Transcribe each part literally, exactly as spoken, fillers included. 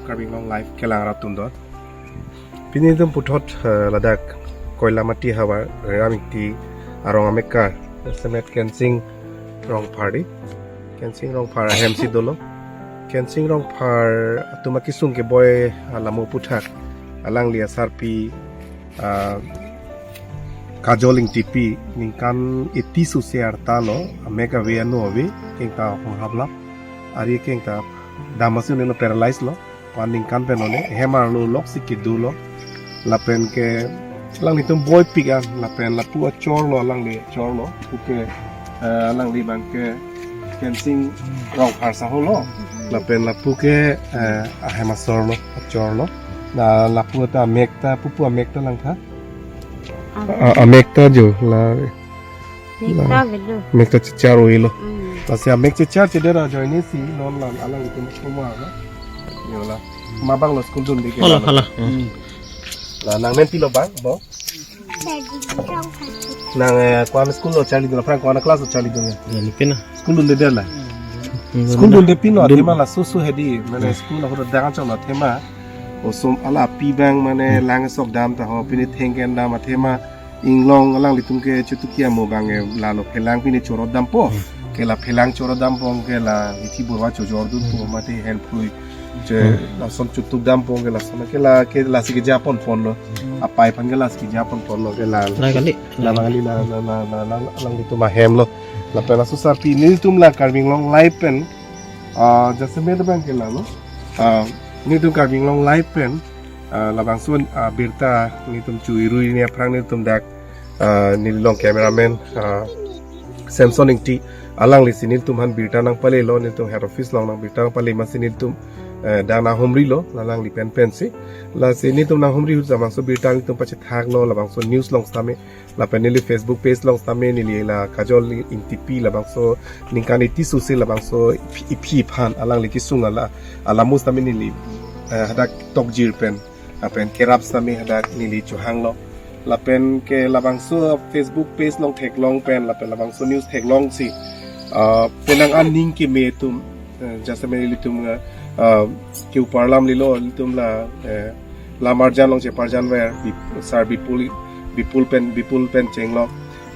Karbi Anglong Live kelang rat atum do. Pini itum puthot, eh, ladak Koilamati havar Ram Ingti arong amekar, semet Kensing Rongphar di. Kensing Rongphar ahem si dolo. Kensing Rongphar atum akesung keboi alamo aputhak alangli asarpi, ah, Kajol Ingtipi ningkan eighty sose arta lo, amek ave, ano ave, kengta ahong haplap, ari kengta dam ason lo, paralyze lo, wan ningkan pen lo ne, hem arlo lok si kedo lo, lapen ke alanglitum boipik an, lapen lapu achor lo, alangli achor lo, puke, eh, alangli abang ke Kensing Rongphar saho lo, lapen lapu ke, eh, ahem asor lo, achor lo, na lapu ta amek ta, pupu amek ta langtha. Amek. A-, amek ta jo la. Amek ta avelo. Amek ta chechar oi lo. Mm. Lasi amek chechar chedet ajoine si non la alanglitum somar lo. Yo la. Ma abang lo school dunde ke. Hala, la. Hala. Mm. La nang men pilo abang, bo? Nang, eh, ko-an school lo charlidun, aphrang ko-an class lo charlidun? Ya, ni pina. School dunde der la. Mm. School dunde pin lo, dun- athema laso so hedi, mane, hmm, school lo hoda dangan chong lo athema. Osom ala api abang mane, hmm, lang sok dam ta ho, pini thengken dam athema inglong alanglitum ke Chutukia mo abang, eh, lalo phelang pini choro dampo. Hmm. Ke la phelang choro dampo ke la ithi borwa chojor dunpo, hmm, mate help lui. Je, hmm, lason chutuk dampo ke lason ke la, ke lasi keja ponpon lo. Hmm. Apai aphan ke lasi keja ponpon lo ke la. La kali. La bang kali la, la, la, la, la, alanglitum ahem lo. Lapen laso sarpi nelitum la Karbi Anglong Live pen, ah, jasemet abang ke la lo. Ah, nelitum Karbi Anglong Live pen, ah, labangso, ah, birta nelitum chu-irui ni aphrang nelitum dak, ah, neli long cameraman, ah, Samson Ingti, alangli si nelitum aphan birta nangpale lo, nelitum head office along nang birta nangpale amat si nelitum, eh, dak nanghumri lo, alangli pen pen si. Lasi nelitum nanghumri ahut labangso birta nelitum pachethak lo, labangso news along sitame, lapen neli Facebook page along sitame neli la Kajol Ingtipi labangso ningkan eighty sose labangso iphi, iphi aphan alangli kesung ala, alamo sitame neli, eh, hadak tokjir pen, lapen kerap sitame hadak neli chohang lo. Lapen ke labangso Facebook page along theklong pen, lapen labangso news theklong si, ah, penang an ning keme atum, eh, jasemet ilitum, eh, ah, ke-u parlam lilo, ilitum la, eh, Lamarjan along cheparjan ver, Bip-, Sar Bipul, Bipul pen, Bipul pen chenglo.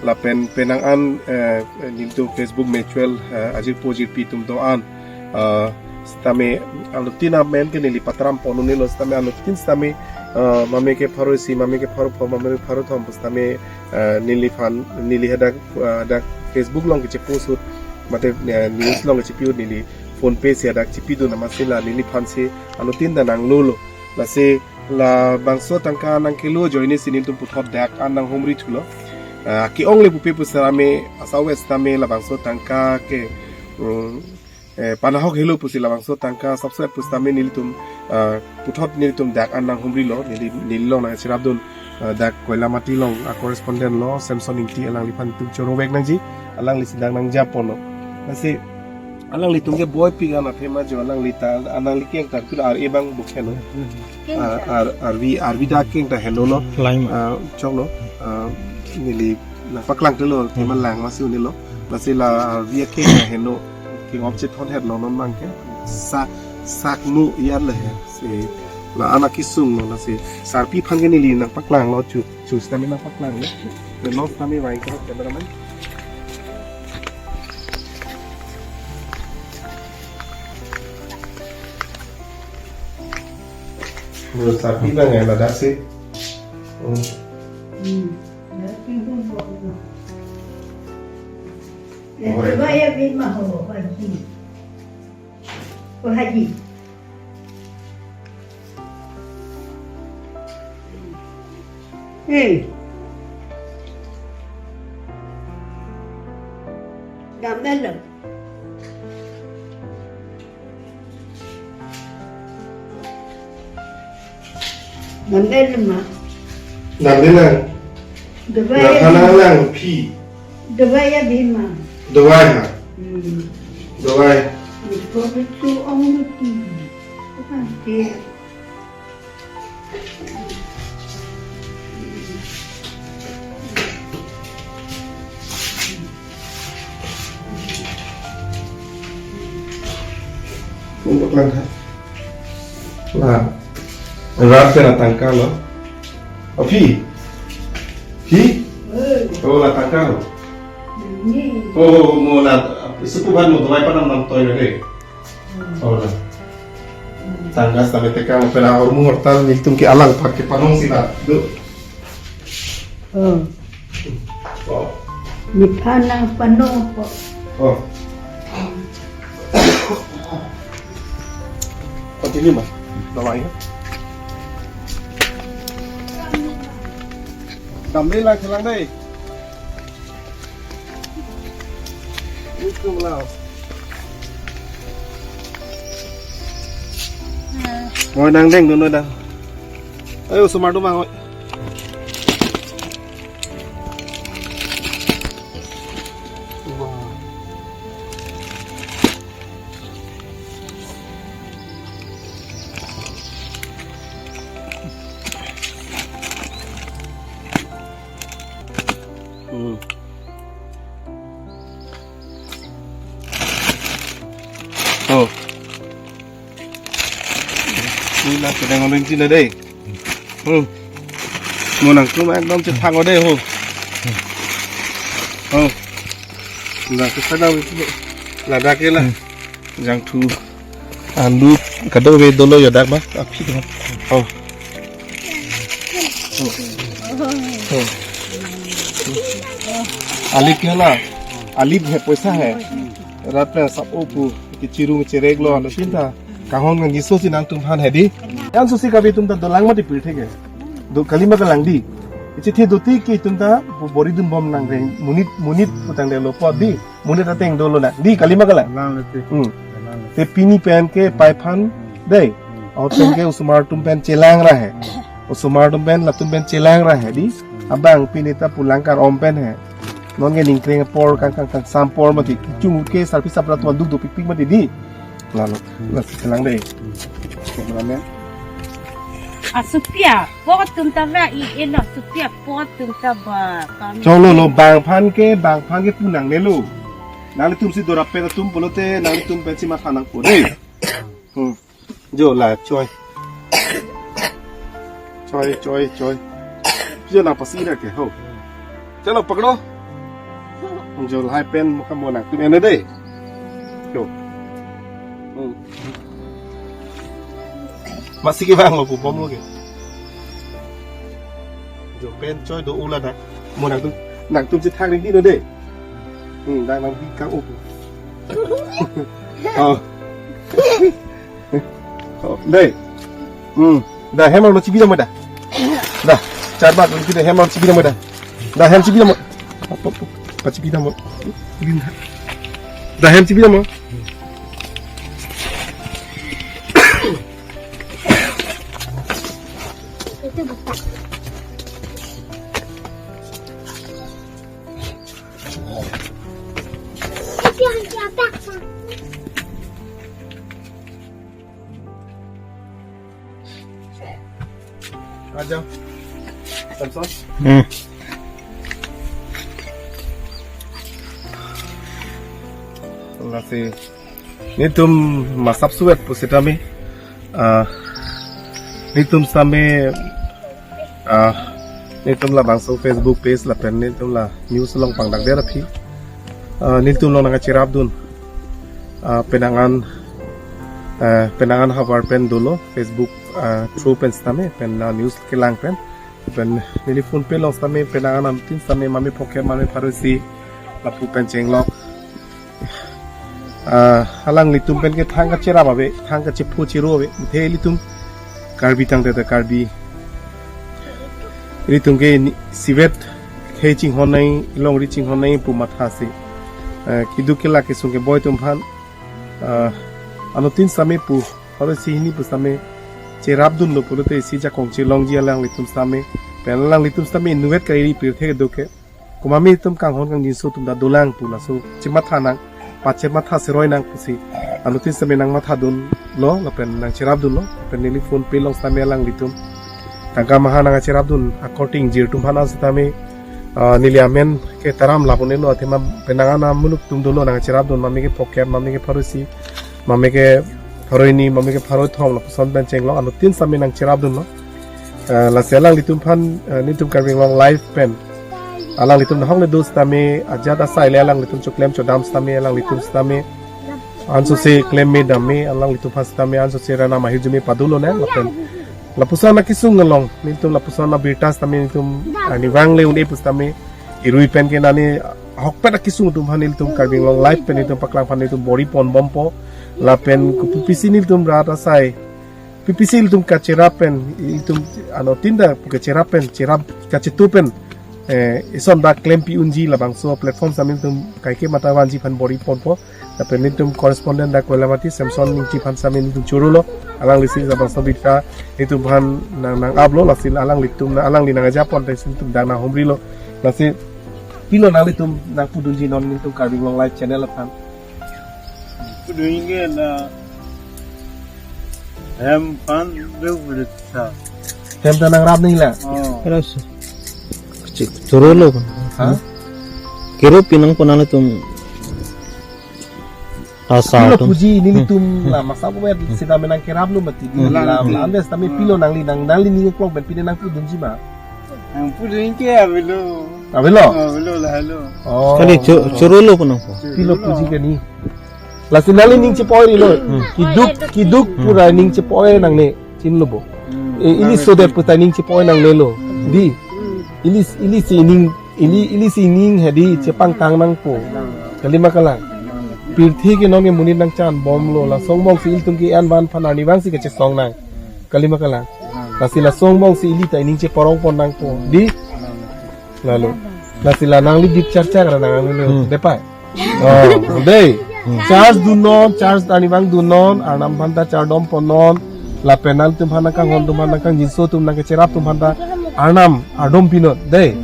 Lapen penang an, eh, nelitum Facebook mutual, eh, ajirpo jirpi atum do-an, eh, sitame anuttin amen ke neli patram pon un-elo sitame anuttin sitame, eh, mame ke pharo isi, mame ke pharo pho, mame ke pharo thom pu sitame, eh, neliphan, neli hadak, eh, hadak Facebook along kechepost ahut, mate, eh, news along kechepi ahut neli PhonePe si hadak chepidun amat si la neliphan si anuttin ta nanglo lo. Lasi labangso tangka nangkelo ajoine si nelitum puthot dak an nanghumri thulo. Ah, ke-ong le pupe pu sitame, asawet sitame labangso tangka ke, mm, eh, panahok helo pusi labangso tangka sapsap pu sitame nelitum, ah, puthot nelitum dak an nanghumri lo, neli, neli along nangcherapdun, ah, dak Koilamati along a-correspondent lo, Samson Ingti, alangliphan itum choro vek nangji, alangli si dak nangja pon lo. Lasi alanglitum ke boipik an athema jo alangli ta, alangli keng ta kuda ar-e abang buk heno. Keng ta. Ah, ar, arvi, arvi dak keng ta heno lo. Laima. Ah, choklo. Ah, neli nangpaklang telo, hmm, tema lang amat si un-elo. Lasi la arvi akeng ta heno. Keng object hon het lo non abang ke. Sa, sakmu iyar le he. Si la anak kesung lo lasi. Sarpi aphan ke neli nangpaklang lo chu, chu sitame nangpaklang lo. Ke lo sitame vang ke cameraman. Lo sarpi abang ya ladak si. Hmm. Hmm. Coba ya bin maho haji. Oh, haji. Eh. Dam dalo. Dam dalo ma. Dam dalo. Dawai. Nang ya, phan nang lang phi. Dawai ya bima. Dawai ha. Hmm. Dawai. Iko itu ong itu. Bukan dia. Phone paklang tha. La, rat pen atangka lo. Aphi? Phi? Oh, la tangka lo. Oh, mo la, supu ban mo dawai padam nam toy na de. Oh, la. Tangka sitame tekang pen ahormu hortar nelitum ke alang pakke panong si la. Do. Oh. Oh. Nephan nangpano po. Oh. Continue, ma. Damai ya. Damai la kelang dei. Itu lah. Ngoi nang deng dulu dah. Ayo, osomar atum vang, ngoi. Hmm. Oh. Ini lah sedang ngolin sini deh. Hmm. Mo nangtum ekdom chethang deh ho. Oh. Lah, kita dah itu. Ladak ya lah. Hmm. Jangthu. Alu kadokave dolo yo dak ba. Aphi dong. Oh. Oh. Oh. Alip ke la. Alip hai, poisa hai. Rat pen sap-o pu. Kechirung cherek lo, ano chinta. Kanghon kangjinso si nangtum aphan hedi. Yan susi kabi tum ta dolang mati pirthe ke. Do kali ma kalang di. Ichithi doti ke tum ta bo-, bor-i dunbom nang reng. Monit, monit putang de lo po di. Monit ateng dolo na. Di kali ma kalang. Lang lete. Hmm. Lang lete. Te pini pen ke pai aphan dei. Hmm. Aho pen ke osomar atum pen chelang ra he. Osomar atum pen latum pen chelang ra he di. Hmm. Abang pini ta pulang kar-om pen he. Non ke ningkreng apor kang kang kang sampor mati. Chung ke sarpi sapra atum duk duk pikpik mati di. Lalu, hmm, lalu chelang dei. Hmm. Chelang dei. Asupia, pot atum ta ba i eno supia pot atum ta ba. Kami. Cholo lo bang aphan ke, bang aphan ke pu nangne lo. Nanglitum si dorap pen atum pulote nanglitum pen si matha nangpo dei. Hmm. Jo la choi. Choi, choi, choi. Jo la pasi ra ke ho. Chalo pakdo. Jo lahai pen mo kamo nangtum ene dei. Jo. Hmm. Masi ke bang lo pu bom lo ke. Jo pen choi do ula dak. Mo nangtum, nangtum chethang ri di no dei. Hmm, dak nang bi kang up. Oh. Oh, dei. Hmm. Da hem lo chibi da mo da. Da, char bat lo chibi da hem lo chibi da mo da. Da hem chibi da mo. Apa, apa, apa chibi da mo. Da hem chibi da mo. Aja. Samson. Hmm. Lasi. Nelitum masap suet pusitame. Ah, nelitum sitame, ah, nelitum labangso Facebook page lapen nelitum la news along pangdakder aphi. Ah, nelitum along nangcherapdun. Ah, penang an, eh, penang an havar pen dolo Facebook, ah, through pen sitame pen, ah, news kelang pen. Pen neli phone pe along sitame penang an anutin sitame mame phokep mame pharo isi lapu pen chenglok. Ah, alanglitum pen ke thang kacherap ave, thang kachepho chero ave, the ilitum Karbi tangte ta Karbi. Ilitum ke ni-, isivet khei chinghon nangji, longri chinghon nangji pu matha si. Eh, keduk kelak kesung keboi atum aphan, ah, anutin sitame pu, pharo isi hini pu sitame cherapdunlo pulote isi jakong chelongji alanglitum sitame, pen alanglitum sitame inutvet kari pirthe kedo ke. Komat atum kanghon kangjinso atum ta dolang pu laso chematha nang, pache matha seroi nang pusi. Anutin sitame nangmathadunlo, lapen nangcherapdunlo, lapen neli phone pe along sitame alanglitum tangka maha nangcherapdun akorte ingjir atum aphan sitame, ah, neli amen ke Taram lapu-an lo, athema penang an amuluk atum dolo nangcherapdun, mame ke phokep, mame ke pharo isi, mame ke pharo hini mami ke pharo thom lapuson pen chenglong anuttin sitame nangcherapdunlo. Eh, lasi alanglitum aphan, eh, nelitum Karbi Anglong Live pen alanglitum nahok le do sitame ajat asai le alanglitum choklem chodam sitame alanglitum sitame ansose klem me dam me alanglitum aphan sitame ansose arnam ahirjume padolonang lapen lapuson akesung along nelitum lapuson abirta sitame nelitum arnivang le un-e pu sitame irui pen ke nani ahokpet akesung atum aphan nelitum Karbi Anglong Live pen nelitum paklang aphan nelitum bor-i ponbompo lapen kopi pisi nelitum rat asai P P C ilitum kacherap pen, ilitum anuttin ta kacherap pen, cherap kachetu pen, eh, ison dak klempi unji labangso platform sitame ilitum kaike matha vanji aphan bor-i ponpo. Lapen ilitum correspondent dak Koilamati Samson Ingti aphan sitame ilitum chorolo. Alanglisi labangso birta ilitum aphan nang nang-aplo lasi alanglitum na alangli nangajapon te ilitum dak nanghumrilo. Lasi pilo nanglitum nangpudunji non ilitum Karbi Anglong Live channel aphan. Pudun ke na hem pan do berita. Hem ta nangrap nangji la. Oh. Terus. Cik, chorolo pon. Ha? Kero pinang pon nanglitum. Asa pilo atum. Puji nelitum la masa buat sitame nangkeraplo mati di. Hmm. La la andes tame pilo nangli nang nanglining klok pen pine nangpudunji ma. Nangpudun ke avelo. Avelo? Avelo la avelo. Oh. Kali cho-, chorolo pon nangpo. Pilo puji ke ni. Lasi nanglining chepoi rilo. Hmm. Kiduk, kiduk pura ning chepoi nangne. Chinilo bo. Hmm. Eh, ili sodet puta ning chepoi nangnelo. Hmm. Di. Ili, ili si ning, ili, ili si ning hedi chepangtang nangpo. Kalima kalang. Pirthe ke non ke monit nangchanbomlo lason angbong si ilitum ke-en van aphan arnivang si kachesong nang. Kalima kalang. Lasi lason angbong si ili ta ining cheporong pon nangpo. Di? Lalo. Lasi la nangli dip charcha kara nangnelo. Hmm. Depai. Oh, dei. Hmm. Charge dunnon, charge arnivang dunnon, arnam aphan ta chardom ponnon. Lapen nangtum aphan nangkanghon atum aphan nangkangjinso atum nangkacherap atum aphan ta arnam ardom pinon. Dei.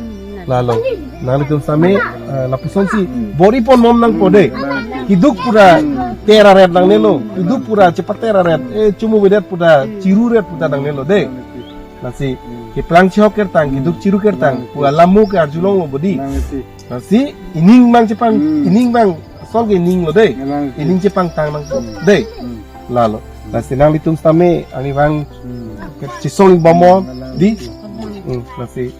Lalo. Nanglitum sitame, eh, lapuson si bor-i ponbom nangpo dei. Kiduk pura tera ret nangnelo. Kiduk pura chepa tera ret. Eh, chumu bedet puta, chiru ret puta nangnelo dei. Lasi, keplang chihok kertang, kiduk chiru kertang, pu alam mo ke arjulonglo bo di. Lasi, ining abang chepang, ining abang, sol ke ininglo dei. Ining chepangtang nangpo dei. Lalo. Lasi nanglitum sitame, arnivang, ke chisong bomnon, di. Hmm, lasi,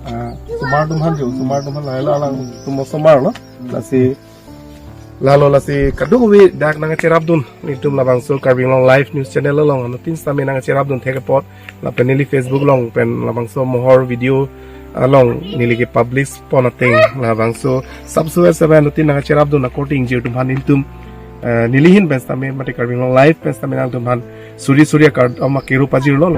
ah, osomar atum aphan jo, osomar atum aphan lahelo alangtum osomarlo. Lasi, lalo lasi kadokave dak nangcherapdun, nelitum labangso Karbi Anglong Live News Channel along, anuttin sitame nangcherapdun thek apot, lapen neli Facebook along pen labangso mohor video along neli ke publish pon ateng, labangso subscribe seven anuttin nangcherapdun akorte ingjir atum aphan nelitum, eh, neli ahin pen sitame mate Karbi Anglong Live pen sitame nangtum aphan suri suri akar ama kero pajirlo.